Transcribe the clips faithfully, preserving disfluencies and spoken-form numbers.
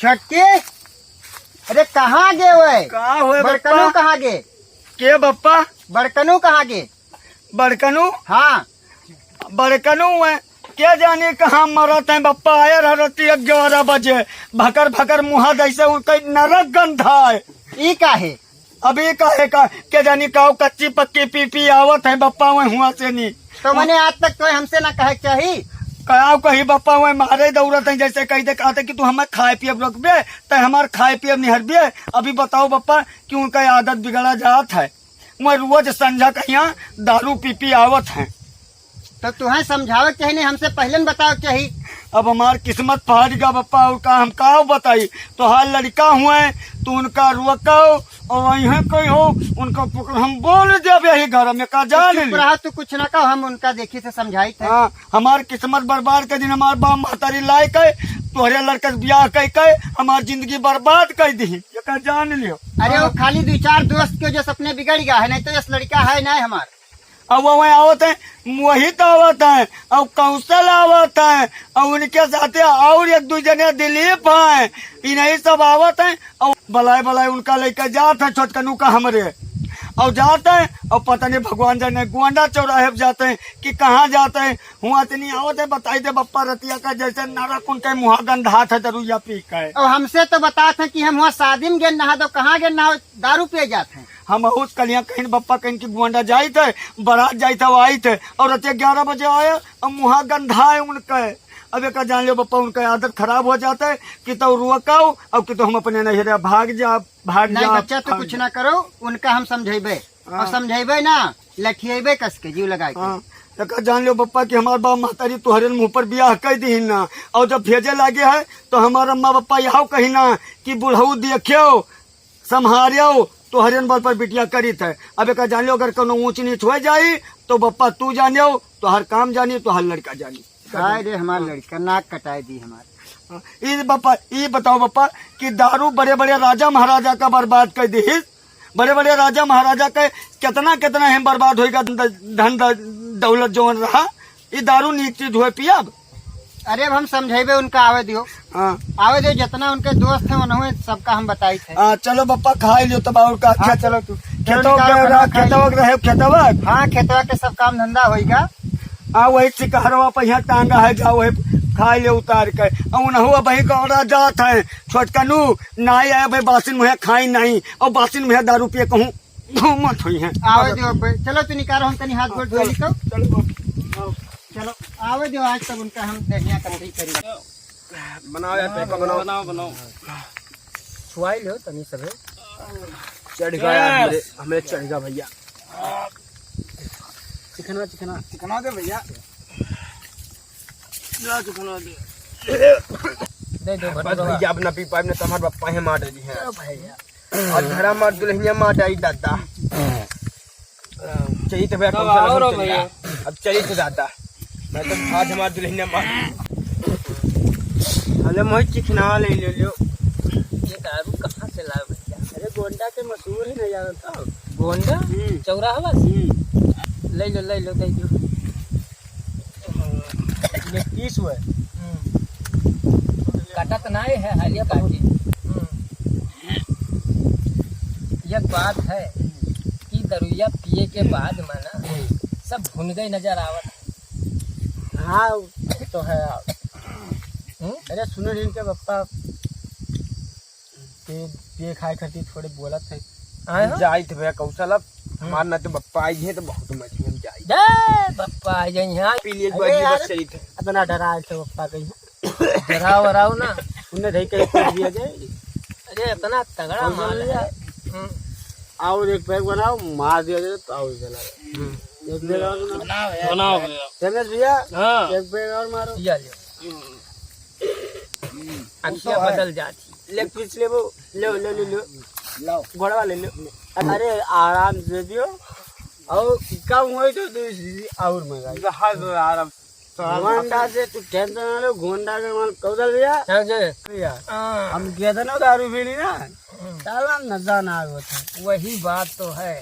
छोटकी, अरे कहाँ गे वै? का होए बड़कनू बप्पा? कहाँ गे? के बप्पा? बड़कनू कहाँ गे? बड़कनू? हाँ। बड़कनू है, के जानी कहाँ मरत है बप्पा। आए रह रतिया ग्यारह बजे, भकर भकर मुँहा जैसे उनके नरक गंधा है। ई काहे? अभी काहे का, के जानी काऊ कच्ची पक्की पी पी आवत है बप्पा, वै हुआँ से नी। तो मने आज तक तो हमसे ना कहे के चाही। काऊ कही बप्पा, वै मारे दौड़त है, जैसे कही दे कहते कि तू हमें खाए पियब रोकबे, तै हमार खाए पियब निहरबे। अभी बताओ बप्पा कि उनका आदत बिगड़ा जात है, वै रोज संझा कहिया दारू पी पी आवत है। तो तुहैं समझावे के चाही, नहीं हमसे पहिले न बतावे के चाही। अब हमार किस्मत फाट गा बप्पा, और का हम का बताई? तोहार लड़िका हुए, तू उनका रोकौ, और वहीं कही हो, उनका पकड़ हम बोल देब यही घर में, का जान चुप ली? रहा, तू कुछ ना कहो, हम उनका देखी से समझाई थे। हाँ, हमार किस्मत बर्बाद कर दिन, हमार बाप महतारी लाए के, तोहरे लड़का से ब्याह कई के, हमार जिंदगी बर्बाद कर दी, ये का जान लियो। अरे वो हाँ। खाली दो चार दोस्त के वजह से अपने बिगड़ गया है, नहीं तो यस लड़िका है ना हमार। अब वो वहीं आवत है, मोहित आवत है, और कौशल आवत है, और उनके साथे और एक दो जने दिलीप हैं, इन्हीं सब आवत हैं, और बलाए बलाए उनका लेके जात है छोटकनू का हमरे, और जात है, और पता नहीं भगवान जाने गोंडा चौराहे पे जात है कि कहाँ जात है, हुआँ से नहीं आवत है, बताई दे बप्पा रतिया का जैसे नरक उनके मुँहा गंधात है दरुइया पी के। और हमसे तो बतात है कि हम हुआँ शादी में गेन नहा दो, कहाँ गेन नहा दारू पिए जात है। हम उस कलिया कहिन बप्पा कहिन कि गोंडा जाइत है, बारात जाइत है, आइत है, और रतिया ग्यारह बजे आए, और मुँहा गंधा है उनके। अब एका जान लियो बप्पा, उनका आदत खराब हो जात है कि तो रोकाओ, और कि तो हम अपने नैहरे भाग जा, भाग नहीं जा, बच्चा, तू भाग कुछ जा। ना करो, उनका हम समझेबे, हाँ। और समझेबे ना, लठिएबे कस के, जीव लगा के। हाँ, एका जान लियो बप्पा कि हमार बाप महतारी तोहरे मुँह पर बियाह कई दीहिन ना, और जब भेजे लागे है, तो हमार अम्मा बप्पा यहू कही ना कि बुढ़ऊ देखियो, संभारियो, तोहरेन बल पर बिटिया करित है। अब एका जान लियो, अगर कौनो ऊंच नीच हो जाई, तो बप्पा तू जानियो, तोहर काम जानी, तोहर लड़का जानी। हाय रे, हमार हाँ। लड़का नाक कटाए दी हमार। हाँ, ई बप्पा, ई बताओ बप्पा कि दारू बड़े बड़े राजा महाराजा का बर्बाद कर दीहिस, बड़े बड़े राजा महाराजा के कितना कितना हम बर्बाद होइगा, ध-, धन द-, दौलत जौन रहा, ई दारू नीक चीज हुए पियब। अरे अब हम समझेबे उनका, आवे दियो। हाँ। आवे दियो, जितना उनके दोस्त हैं उन्होंने सबका हम बताई थे। हाँ, चलो बप्पा खाई लियो तब और का। हाँ, खेत-, चलो तू। खेतवा चलो निकालो के खाना रहा, खाई खेतवा लियो। के रहे, खेतवा। हाँ, खेतवा के सब काम धंधा होइगा। हाँ, वही चिकहरवा पे यहाँ टांगा है, जाओ वही खाई ले उतार के। और उनहु अब वही गौड़ा जात है, छोटकनू, नाई आए भाई बासिन मुहे खाई नहीं, और बासिन मुहे दारू पिए कहूँ घूमत हुई हैं। आवे दियो बे, चलो तू निकालो, हम तनी हाथ गोड़ धो ली तो। चलो, चलो। चलो, आवे दियो, आज तब उनका हम दहिया कतई करी। बनाओ यार, पेपर बनाओ। बनाओ, बनाओ। छुआई लो तनी सबे। चढ़ गया यार, हमरे, हमरे चढ़ गया भैया। चिकना, चिकना। चिकना दे भैया। जा चिकना दे। दे दो बस भटुरा। भैया, अब ना पी पाइब, ना तो हमार बप्पा ही मार दी है। ओ भैया। और घर हमार दुल्हनिया मार आई दादा। चलिए तो भैया, कब कौन सा आओ लहसुन रे चल रहा? भैया? अब चलिए तो दादा। मैं तो आज हमार दुल्हनिया मार। अरे मोहित चिकना ले ले लो। ये दारू कहाँ से लाए भैया? अरे गोंडा के मशहूर है ना यार, तो। गोंडा? हम्म। चौराहा बस? हम्म। ले लो, ले लो, दे दो। ये पीस हुआ है। हम्म। काटा तो नहीं है, हालिया काटी। हम्म। एक बात है कि दरुइया पिए के बाद में ना सब भुन गए नजर आवत। हाँ, तो है। हम्म? अरे सुनो इनके बप्पा, पिए, पिए खाए खातिर थोड़े बोलत है। आए हो? जाइत भैया कौशल, अब हम्म। हमार ना तो बप्पा आई है तो बहुत मजे में जाई। जय बप्पा आई है यहाँ। पी लिए एक अरे बार यार, बस चली थे। इतना डरा है तो बप्पा कहीं। डराओ, डराओ ना। उन्हें धई के कुछ दिया जाए। अरे इतना तगड़ा कौशल माल भैया। है। हम्म। और एक पैक बनाओ, मार दिया जाए तो और चला। हम्म। एक पैक और बनाओ। बनाओ भैया। बनाओ भैया। रमेश भैया, हाँ। एक पैक और मारो। लिया, लिया। अखिया तो है। बदल जाती। ले पीस लेबो, ले, ले, ले, ले। लाओ। गोड़वा ले ले। अरे आराम से दियो। और कम होई तो दो शीशी और मंगाई। हाँ, तो आराम से। तो हम गोंडा से तू टेंशन ना लो, गोंडा के माल कौशल भैया। हाँ जी। भैया, हाँ। हम कितना दारू पीली ना, हम्म। साला नशा ना होता। वही बात तो है।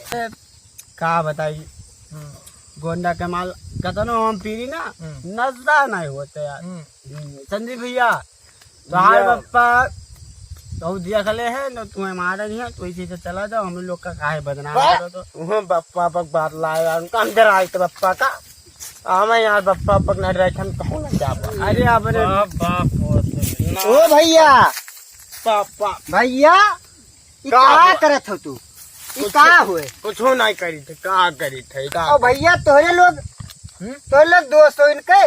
का बताई, हम्म। गोंडा के माल कतनो हम पीली ना, हम्म। नशा नहीं होता यार। हम्म। हम्म, संदीप भैया, तोहार भैया। बप्पा तो देख ले है, न तुम्हें मारे नहीं है, तो इसी से चला जाओ, हम लोग का काहे बदनाम हाँ? करो तो। उहाँ बप्पा पक बात लाए यार, उनका हम डराए तो बप्पा का। हमें यार बप्पा पक ना डराए, हम कहूँ ना जाबो। अरे, अपने बाप, बाप, बाप। ओ भैया, पापा। भैया, ई का का हुआ? करत हो तू? ई कुछ, का हुए? कुछो नहीं करी थे, का करी थे, का ओ करी? भैया, तोहरे लोग, हम्म? तोहरे लोग दोस्त हो इनके?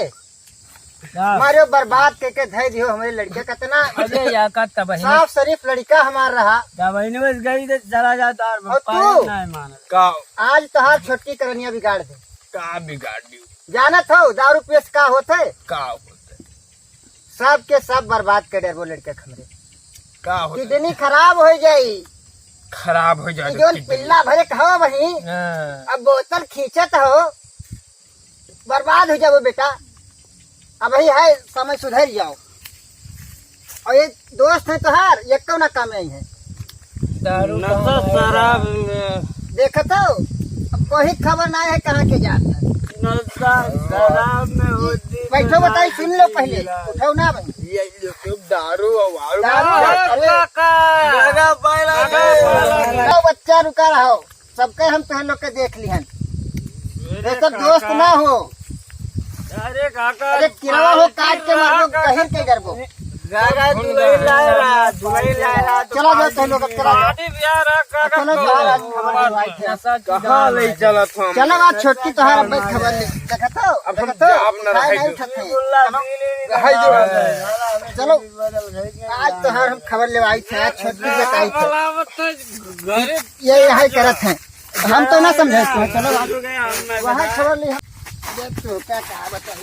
का? मारे बर्बाद के, के धै दियो हमरे लड़के का तना अरे, या का तब है ना? साफ शरीफ लड़का हमार रहा। तब है ना, बस गई तो चला जाता और और पायल तू? ना है मानत। का? आज तोहार छोटकी करनिया बिगाड़ दे। का बिगाड़ दियो? जानत हो दारू पिए से का होत है? का होत है? सब के सब बर्बाद कर डरबो लड़का हमरे। का होत है? किडनी खराब हो जाई। खराब हो जाई ई तो जौन किडनी। पिल्ला भरे कहो वही, हाँ। अब बोतल खींचत हो, बर्बाद हो जाबो बेटा। अबही है समय सुधर जाओ। और ये दोस्त है तोहार, ये कौन काम आई है? दारू नशा कहाँ है? शराब में। देखत हो, अब कोई खबर ना है कहाँ के जात है। नशा शराब में होती बैठो, बताई, सुन लो पहले। उठाओ ना भाई। ये लोग दारू और वारू दारू, अरे, काका। दादा पायला काका। रुका, बच्चा, रुका रहो। सबके हम तोहन लोग के देख लिहन। अरे ये सब काका। दोस्त ना हो। अरे काका, अरे किरवा हो, काट के मार दो, काका। गहिर के डरबो। काका, दुबई लाए रहा, दुबई लाए रहा, चला जाओ, तोहन लोग अब चला जाओ। पानी दिया रहा, काका, चलो, तो बाहर आज खबर लेवाई थे। कहाँ ले चलत हम? चलो, आज छोटकी तोहार अब खबर ले। देखत हो? अब हम देखत हो? जाब न भाई रहे नहीं दो। उठत है। रहे दो। चलो, आज तोहार हम खबर लेवाई थे, आज छोटकी बताई थे। घरे ये यही करत हैं। हम तो ना समझे इसको। चलो, आज वहाँ खबर ली हम। ये तो का, का बताई?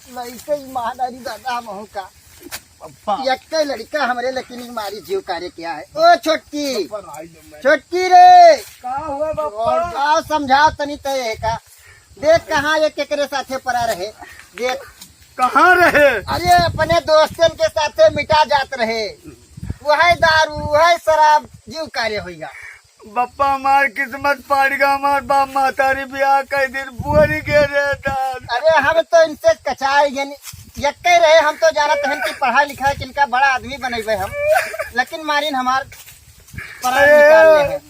लइके ईमानदारी दादा महू का। पप्पा। यक्के लड़का हमरे लेकिन ई मारी जीव कारे क्या है? ओ छोटकी, पप्पा, राई दे मैं। छोटकी रे। का हुआ पप्पा? और का समझाओ तनी तय है का? देख कहाँ ये केकरे साथे परा रहे। देख। कहाँ रहे? अरे अपने दोस्तन के साथे मिटा जात रहे। वही दारू, वही शराब, जीव कारे होइगा। बप्पा हमार किस्मत पाड़िगा, हमार बाप महतारी बियाह कई दिन बुअरी के रे दान। अरे हम तो इनसे कचाई गनी, यक्के रहे, हम तो जानत हन कि पढ़ाई लिखाई के इनका बड़ा आदमी बनइबे हम, लेकिन मारिन हमार परान ए, निकाल ले हैं।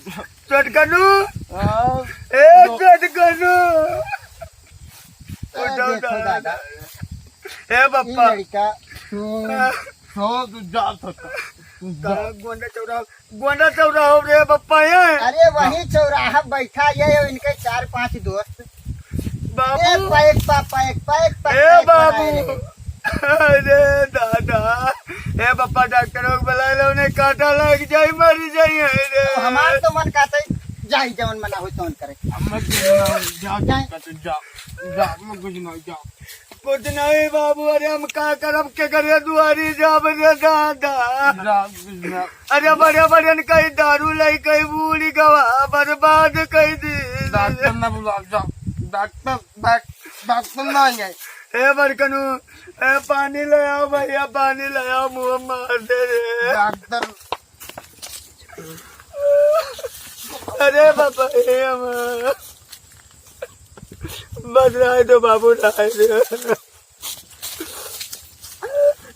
चटकनू, हाँ। ए चटकनू, ए, उठाओ देखो दादा। दादा। ए बप्पा। ई लड़का। तो, तो तू जा सकता। तू जा। गोंडा चौराहा गोंडा चौराहा रे बप्पा, ये। अरे वही चौराहा बैठा ये, ये इनके चार पांच दोस्त। बाबू। ए, पैक पा, पैक, पैक पा, ए पैक बाबू। बनाए रहे। अरे दादा, ए बप्पा, डॉक्टर को बुला लो, उन्हें कांटा लग जाई, मर जाई है रे। तो हमार तो मन कहता है, जाई जवन मना हो तवन करे। हम मत जाओ, जाओ, जाए। जाओ, जाओ, जाओ, मैं कुछ नहीं, जाओ। कुछ नहीं बाबू, अरे हम का करब, के करे दुआरी जाब रे दादा। जा, जा। अरे बड़े बड़े कई दारू लाई, कई बूढ़ी गवा बर्बाद कई दी। डॉक्टर ना बुला, जा। डॉक्टर, डाक-, डॉक्टर ना आई है। ए बड़कनू, ए पानी ले आओ भैया, पानी ले आओ, मुँह मार दे रे। डॉक्टर। अरे बाबा, ए हमारा। बस रहे दो बाबू, रहे दो।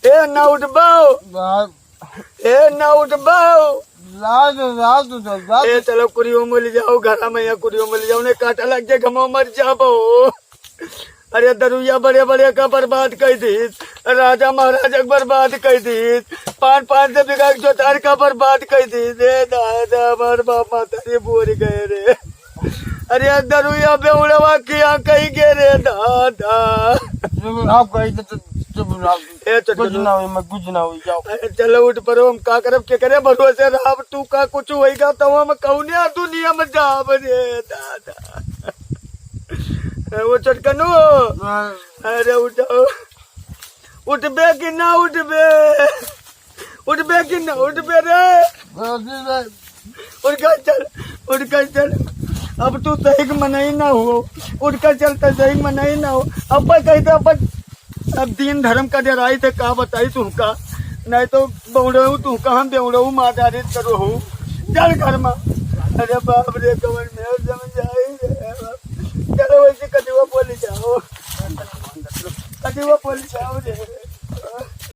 ए, ना उठबाओ। ना। ए, ना उठबाओ। रात, रात, रात। ए, चलो, कुरियो मिल जाओ, घर में या कुरियो मिल जाओ, ने काटा लग जाए, घमो मर जाबो। अरे, दरुइया बड़े बड़े का बर्बाद कर दीस, राजा महाराजा का बर्बाद कर दीस, पाँच पाँच से बिगहा के जोतार का बर्बाद कर दीस। ए दादा, हमार बाप माता रे बोर गए रे। अरे दरुइया बेउड़वा किया कहीं गे रे दादा। चुप रहो, कहीं तो चुप, चुप रहो। ए, चुप कुछ रहो। ना होई, मैं कुछ ना होई, जाओ। अरे चलो उठ परो, हम का करब, के करे भरोसे रहब, तू का कुछ होइगा तो हम कौने दुनिया में जाब रे दादा। ए, वो चटकनू। हाँ। अरे उठाओ, उठबे कि ना उठबे? उठबे कि ना उठबे रे? उठबे। उठ के चल, उठ के चल। अब तू सही के मनई ना हो, उठ के चल, तो सही के मनई ना हो। अब कहते अपन, अब दीन धर्म का डराई थे, का बताई तुमका, नहीं तो बौड़ऊ तुमका हम बेउड़ऊ मार डारे करो हो। चल घर में। अरे बाप रे, कवन में समझ आई रे। चलो वैसे कटिवा बोली जाओ, कटिवा बोली जाओ रे।